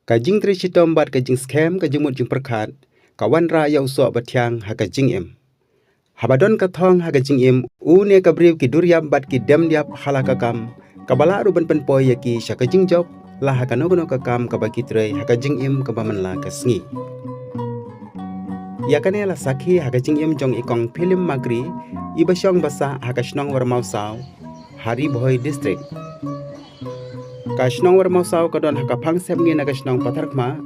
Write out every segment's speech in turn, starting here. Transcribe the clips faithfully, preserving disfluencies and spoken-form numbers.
Ka jingtrei shitom bad ka jingskhem ka jingmut jingpyrkhat ka wanrah ïa u soh ba thiang ha ka jingim. Haba don ka thong ha ka jingim, u ne ka briew ki duriap bad ki dem diap ha la ka kam, kaba lah ruh ban pynpoi ïa ki sha ka jingjop la ha kano kano ka kam kaba ki trei ha ka jingim kaba man la ka sngi. Ïa kane la sakhi ha ka jingim jong i Kong Philip Makri, iba shong ba sah ha ka shnong Warmawsaw, ha Ri Bhoi District. Ka shnong Warmawsaw ka don ha ka phang sepngi na ka shnong Patharkhmah,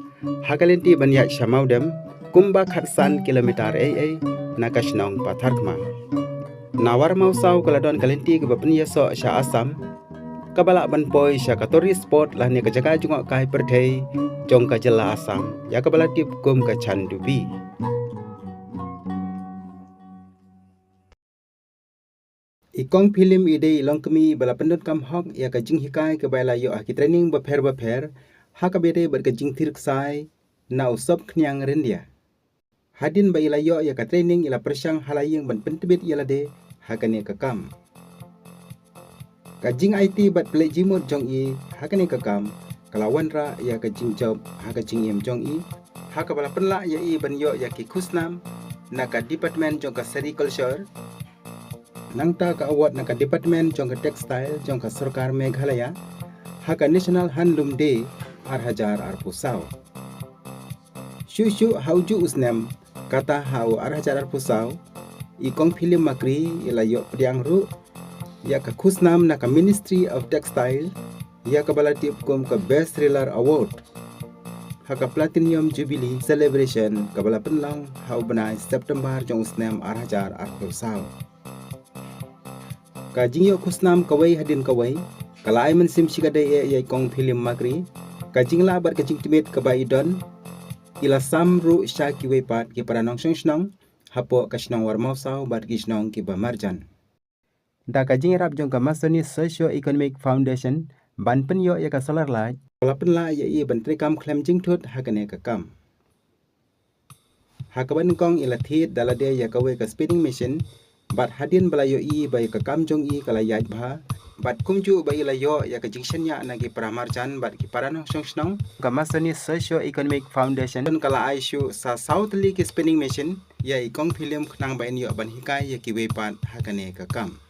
ha ka lynti ban ïaid sha Mawdem, kumba khatsan kilometer ei ei na ka shnong Patharkhmah. Na Warmawsaw ka la don ka lynti kaba pynïasoh sha Assam, kaba lah ban poi sha ka tourist spot lane ka jaka jngohkai pyrthei jong ka jylla Assam, ïa kaba la tip kum ka Chandubi. I Kong Philip i dei i longkmie ba la pyndonkam hok ïa ka jinghikai kaba i la ïoh ha ki training bapher bapher, ha kaba dei bad ka jingthir ksai na u sop khñiang ryndia. Hadien ba i la ïoh ïa ka training, i la pyrshang ha la ïing ban pyntbit ïa lade ha kane ka kam. Ka jingaiti bad pynleit jingmut jong i ha kane ka kam ka la wanrah ïa ka jingjop ha ka jingim jong i, ha kaba la pynlah ïa i ban ïoh ïa ki khusnam na ka department jong ka sericulture, nangta ka award na ka department jong ka textile jong ka sorkar Meghalaya ha ka National Handloom Day ar hajar arphew saw. Shuh shuh ha u juh u snem, kata ha u ar hajar arphew saw, i Kong Philip Makri i la ïoh pdiang ruh ïa ka khusnam na ka Ministry of Textile, ïa kaba la tip kum ka Best Reeler Award, ha ka Platinum Jubilee Celebration kaba la pynlong ha u bnai September jong u snem ar hajar arphew saw. Ka jingïoh khusnam kawei hadien kawei ka la ai mynsiem shikatdei eh ïa i Kong Philip Makri. Ka jinglah bad ka jingtbit kaba i don, i la sam ruh sha kiwei pat ki para nongshong shnong hapoh ka shnong Warmawsaw bad ki shnong kiba marjan. Da ka jingïarap jong ka Masoni Socio Economic Foundation ban pynïoh ïa ka solar light, ka la pynlah ïa i ban treikam khlem jingthut ha kane ka kam. Ha kaba nyngkong i la thied da lade ïa kawei ka spinning machine, bad hadien ba la ïohi ba ïa ka kam jong i ka la ïaid bha, bad kumjuh ba i la ïoh ïa ka jingshaniah na ki para marjan bad ki para nongshong shnong, ka Masoni Socio Economic Foundation ka la ai shuh sa saw tylli ki spinning machine ïa i Kong Philip khnang ba in ïoh ban hikai ïa kiwei pat ha kane ka kam.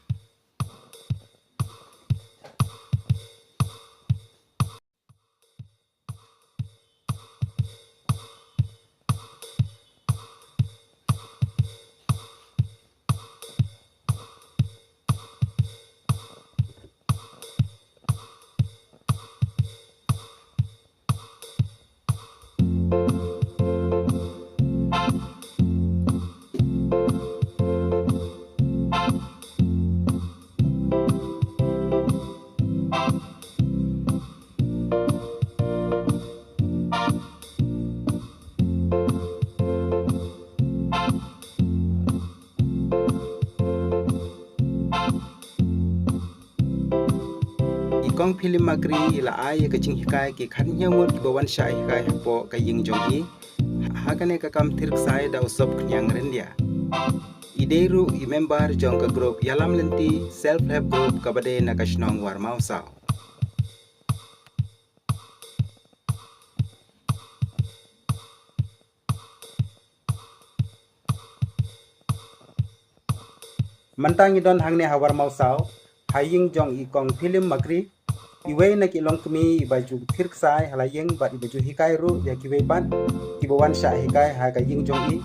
I Kong Philip Makri i la ai ïa ka jinghikai ki khathynñiew ngut kiba wan shah hikai hapoh ka ïing jong i ha kane ka kam thir ksai da u sop khñiang ryndia. I dei ruh i member jong ka group ïalam lynti self help group kaba dei na ka shnong Warmawsaw. Mynta ngi don hangne ha Warmawsaw, ha ïing jong i Kong Philip Makri, iwei na ki longkmie iba ju thir ksai ha la ïing bad iba ju hikai ruh ïa kiwei pat kiba wan shah hikai ha ka ïing jong i.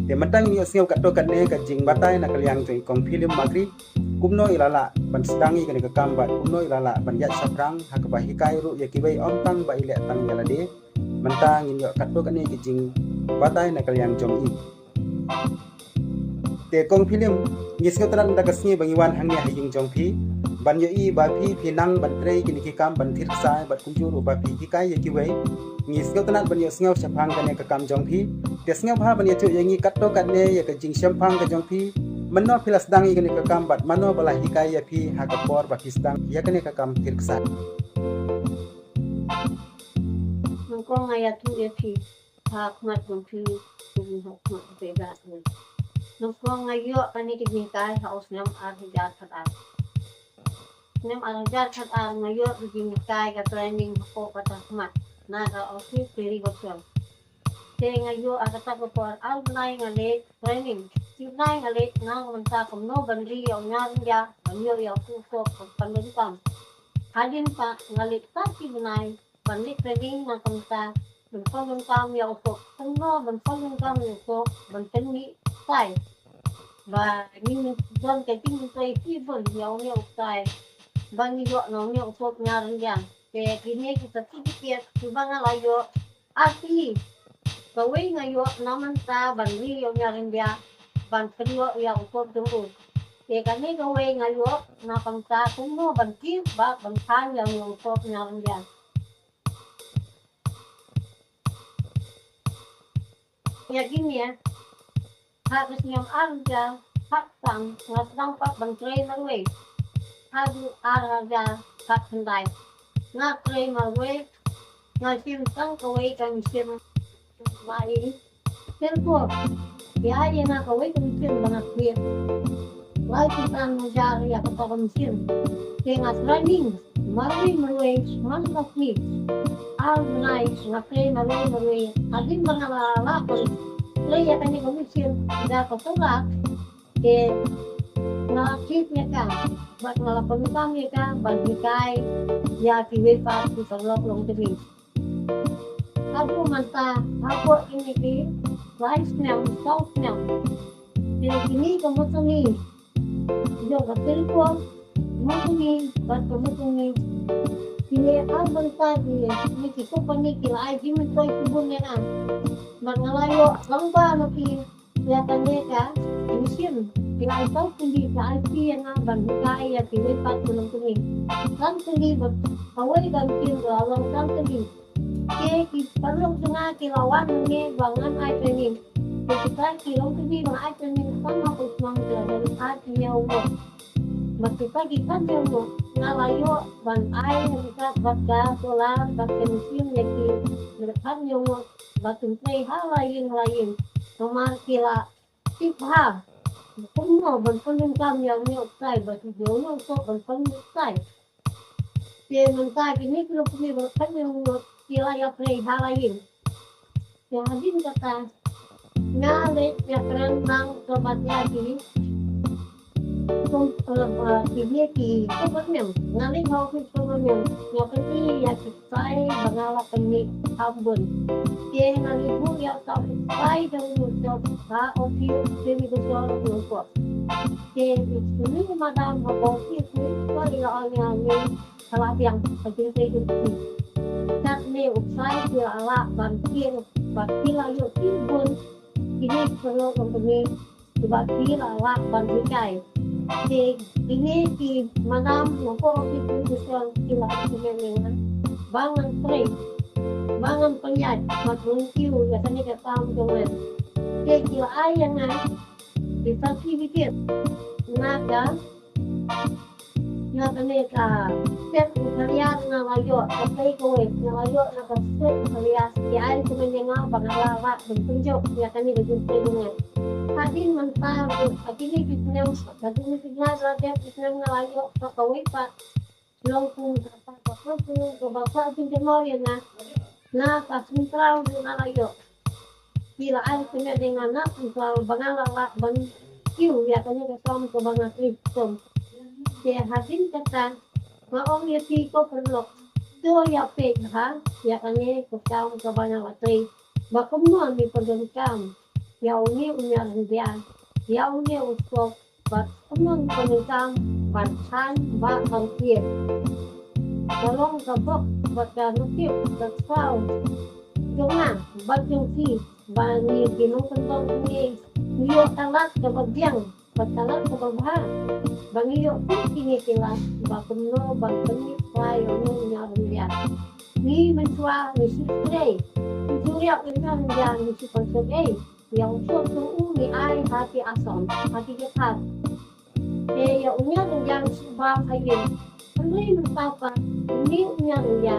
Te mynta ngin ïohsngew katto katne ka jingbatai na ka liang jong i Kong Philip Makri, kumno i la lah ban sdang ïa kane ka kam bad kumno i la lah ban ïaid shaphrang ha kaba hikai ruh ïa kiwei, ym tang ba i leh tang ïa lade. Mynta ngin ïoh katto katne ki jingbatai na ka liang jong i. Te Kong Philip, ngi sngewtynnat mynta ka sngi ba ngi wan hangne ha ïing jong phi ban ïohi ba phi, phi nang ban trei kine ki kam ban thir ksai bad kumjuh ruh ba phi hikai ïa kiwei. Ngi sngewtynnat ban ïohsngew shaphang kane ka kam jong phi. Te sngewbha ban ïathuh ïa ngi katto katne ïa ka jingshemphang ka jong phi. Mano phi la sdang ïa kane ka kam bad mano ba la hikai ïa phi ha ka por ba phi sdang ïa kane ka kam thir ksai? Nyngkong nga ïathuh ïa phi ha khmat jong phi, ha khmat jong phi. Nyngkong nga ïoh kane ka jinghikai ha u snem ar hajar khatar. Snem ar hajar khatar nga ïoh ka jinghikai ka training hapoh Patharkhmah. na ka office Peri Goswell. Te nga ïoh ha kata ka por ar bnai nga leit training. Shi bnai nga leit, nga mynta kumno ban ri ïa u Nia Ryndia ban ïoh ïa u soap ban pyndonkam. Hadien pat nga leit sa shi bnai ban leit training na ka bynta ban pyndonkam ïa u soap, kumno ban pyndonkam ïa u soap ban pynmih ksai. Ba ngin don ka jingmyntoi shibun ïa une u ksai ba ngi ïoh na une u soap Nia Ryndia. Te kine ki certificate kiba nga la ïoh, ar tylli. Kawei nga ïoh na mynta ban ri ïa u Nia Ryndia ban pynïoh ïa u soap jong u. Te kane kawei nga ïoh na ka bynta kumno ban kiew bad ban khan ïa une u soap Nia Ryndia. Ïa kine ha ka snem ar hajar khatsan nga sdang pat ban trei marwei haduh ar hajar khatkhyndai. Nga trei marwei, nga shim tang kawei ka machine ba i Syrkup. Ïa, ïa nga kawei ka machine ba nga khmih. Lai phew san hajar ïa kata ka machine. Te nga training marwei marwei man la khmih. Ar bnai nga trei marwei marwei. Hadien ba nga la lah ban trei ïa kane ka machine da ka solar. Te nga la khmih ïa ka bad nga la pyndonkam ïa ka ban hikai ïa kiwei pat ki paralok longkmie. Haduh mynta hapoh kine ki lai snem saw snem, te kine ka machine jong ka Syrkup, machine bad ka machine, kine ar bynta kine ki company ki la ai jingmyntoi shibun ïa nga. Bad nga la ïoh rangbah na ki ïa kane ka machine. Ki la ai saw tylli, ki la ai shi ïa nga ban hikai ïa kiwei pat ki longkmie. San tylli bad kawei ka machine ka la long san tylli. Te ki paralok jong nga ki la wan hangne ba ngan ai training. Te kita ki longkmie ba nga ai training, tang ha Pyrshang ki la don ar hynñiew ngut. Bad kita ki khathynñiew ngut nga la ïoh ban ai ryngkat bad ka solar bad ka machine ïa ki, ki khathynñiew ngut ba kin trei ha la ïing la ïing. Namar ki la tip bha kumno ban pyndonkam ïa une u ksai, ba ki ïoh une u soap ban pynmih ksai. Te mynta kine ki longkmie ba khathynñiew ngut ki la ïa trei ha la ïing. Te hadien kata nga leit ïakren lang sha bad ïa ki kum, eh, eh, kine ki government. Nga leit ha office government, nga pyni ïa ki ksai ba nga la pynmih kham bun. Te nga leit buh ïa ka ksai jong u soap ha office Peri Goswell Nongpoh. Te i kine i madam ha office i la ong ïa ngi, ka la biang ka jingtrei jong ki. Katne u ksai ki la lah ban kiew bad ki la ïoh shibun kine ki paralok longkmie kiba ki la lah ban hikai. Te kine ki madam na ka office Peri Goswell ki la ai kmen ïa nga ba ngan trei, ba ngan pynïaid bad ngan kiew ïa kane ka kam jong nga. Te ki la ai ïa nga ki certificate na ka, na kane ka state nuklear nga la ïoh, ka takeaway nga la ïoh na ka state nuklear. Ki ai kmen ïa nga ba nga la lah ban pynjop ïa kane ka jingtrei jong nga. Hadien mynta ruh ha kine ki snem, ha kine ki snem la dep ki snem nga la ïoh ka kawei pat. Long kum kata ka kyrteng kaba sah jingkynmaw ïa nga na ka central ruh nga la ïoh. Ki la ai kmen ïa nga na central ba nga la lah ban kiew ïa kane ka kam kaba nga trei shitom. Te hadien kata nga ong ïa phi ko paralok, to ïa peit bha ïa kane ka kam kaba nga la trei, ba kumno ngi pyndonkam ïa une u Nia Ryndia, ïa une u soap, bad kumno ngi pyndonkam ban khan bad ban kiew. Ka long ka bok bad ka nusip ka saw jong nga bad jong phi, ba ngi ki nongkyndong ngi, ngi ïoh ka lad kaba biang bad ka lad kaba bha, ba ngi ïoh kum kine ki lad ba kumno ban pynmih ksai ïa une u Nia Ryndia. Ngi mynshuwa ngi shu trei, ngi shu ïoh u Nia Ryndia, ngi shu pynshong ei. Ïa u soap jong u ngi ai ha ki Assam, ha ki jaka. Te ïa u Nia Ryndia ngi shu bam ha ïing. Hynrei mynta pat une u Nia Ryndia,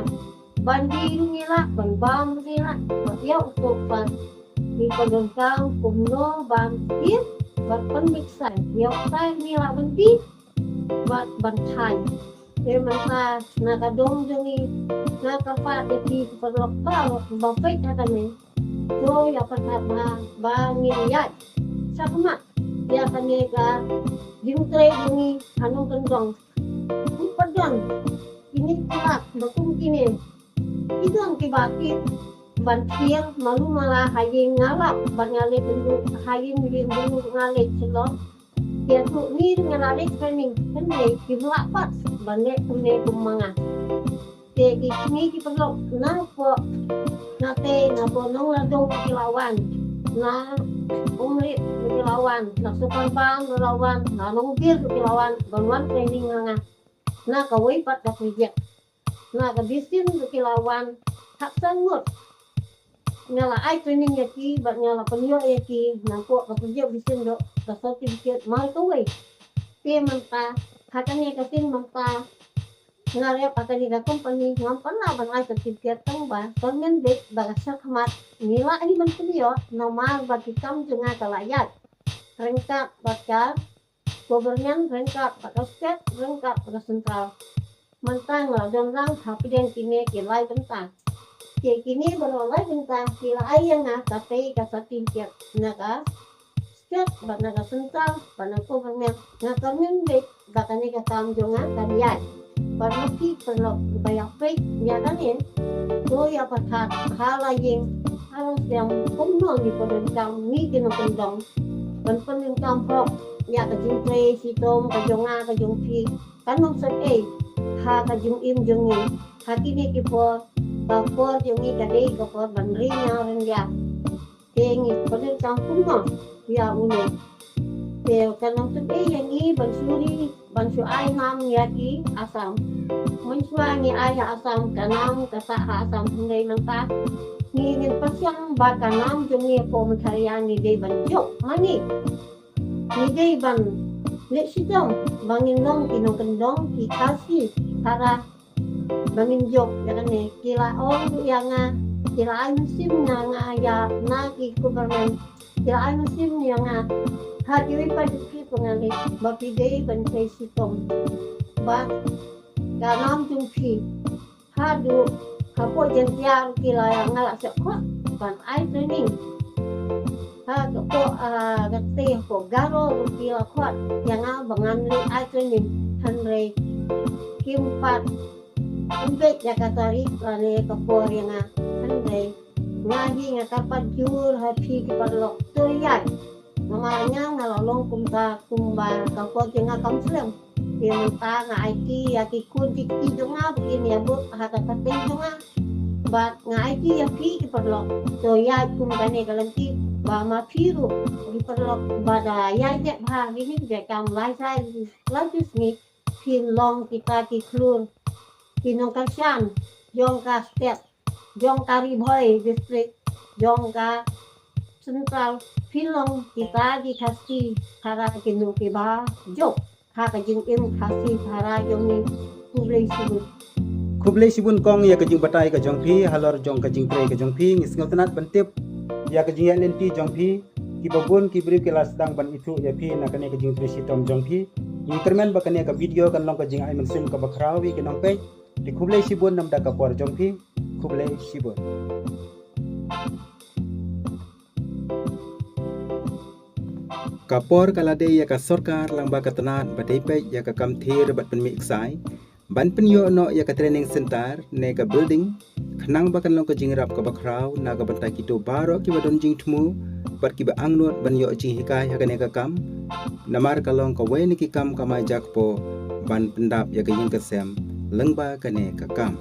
ban die ruh ngi lah, ban bam ruh ngi lah. Bad ïa u soap pat ngi pyndonkam kumno ban kiew bad pynmih ksai. Ïa u ksai ngi lah ban die bad ban thaiñ. Te mynta na ka dong jong ngi, na ka pat ïa ki paralok baroh ba peit ha kane, to ïa pyrkhat bha ba ngin ïaid shakhmat ïa kane ka jingtrei jong ngi ha nongkyndong. Ym pat don kine ki lad ba kum kine. Ki don kiba kit ban thiang malu mala ha ïing, nga lap bad nga leit kynduh ha ïing, ïing bad nga leit shlok. Ïa tu ni nga la leit training, hynrei kim lah pat ban leh kumne kum ma nga. Te ki kine ki paralok na pdeng, na te na pdeng Nongladong ki la wan, na Umrit ki la wan, na Sukarbam ki la wan, na Nongbir ki la wan ban wan training ha nga. Na kawei pat ka project, na ka Bisin ki la wan, hap san ngut. Nga la ai training ïa ki bad nga la pynïoh ïa ki na pdeng ka project Bisin, doh ka certificate mar kawei. Te mynta ha kane ka sien mynta nga rep ha kane ka company, ngam pat lah ban ai certificate tang ba tang ngin bit ba ka shakhmat ngi lah hi ban pynïoh namar ba ki kam jong nga ka la ïaid ryngkat bad ka government, ryngkat bad ka state, ryngkat bad ka central. Mynta nga la don lang hapdeng kine ki lai bynta. Te kine baroh lai bynta ki la ai ïa nga kata ka certificate na ka state bad na ka central bad na government. Nga kyrmen beit ba kane ka kam jong nga kan ïaid. Bad ma ki paralok ba ïa peit ïa kane, to ïa pyrkhat ha la ïing ha la sem kumno ngi pyndonkam, ngi ki nongkyndong, ban pyndonkam hok ïa ka jingtrei shitom ka jong nga ka jong phi. Kan ym sep ei ha ka jingim jong ngi ha kine ki por, ba por jong ngi ka dei ka por ban ri ñiaw ryndia. Te ngi pyndonkam kumno ïa une? Te kan ym sep ei ïa ngi ban shu ri, ban shu ai nam ïa ki Assam. Mynshuwa ngi ai ha Assam, ka nam ka sah ha Assam, hynrei mynta ngi ngin pyrshang ba ka nam jong ngi hapoh Meghalaya ngi dei ban jop ma ngi. Ngi dei ban leh shitom ba ngin long ki nongkyndong ki Khasi Khara, ba ngin jop ïa kane. Ki la ong ïa nga, ki la ai mynsiem na nga ïa na ki government, ki la ai mynsiem ïa nga ha kiwei pat ki pyngan ba phi dei ban trei shitom ba ka nam jong phi. Haduh hapoh Jaiñtia ki la ïa nga la shu khot ban ai training. Ha kapoh, ah, kata hapoh Garo ruh ki la khot ïa nga ba ngan leit ai training, hynrei kim pat ym beit ïa ka tarik lane ka por ïa nga, hynrei nga hi nga kyrpad jur ha phi ki paralok, to ïaid. Namar nga nga la long kumta kumba ka por jong nga kam slem. Te mynta nga aiti ïa ki khun ki kti jong nga ba kin ïa bud ha ka kyrteng jong nga. Bad nga aiti ïa phi ki paralok, to ïaid kum kane ka lynti ba ma phi ruh ki paralok ba da ïaid leh bha ha kine ki jait kam lashai lashisngi, phin long kita ki khlur, ki nongkyrshan jong ka state, jong ka Ri Bhoi district, jong ka central, phin long kita ki Khasi Khara kino kiba jop ha ka jingim Khasi Khara jong ngi. Khublei shibun. Khublei shibun kong ïa ka jingbatai ka jong phi halor jong ka jingtrei ka jong phi. Ngi sngewtynnat ban tip ïa ka jingïaid lynti jong phi. Kiba bun ki briew ki la sdang ban ithuh ïa phi na kane ka jingtrei shitom jong phi. Ngi kyrmen ba kane ka video kan long ka jingai mynsiem kaba khraw ïa ki nongpeit. Te khublei shibun namar ka por jong phi. Khublei shibun. Ka por ka la dei ïa ka sorkar lyngba ka tnat ba dei peit ïa ka kam thir bad pynmih ksai ban pynïoh noh ïa ka training center ne ka building, khnang ba kan long ka jingïarap kaba khraw na ka bynta kito baroh kiba don jingthmu bad kiba angnud ban ïoh jinghikai ha kane ka kam. Namar ka long kawei na ki kam kamai jakpoh ban pyndap ïa ka ïing ka sem lyngba kane ka kam.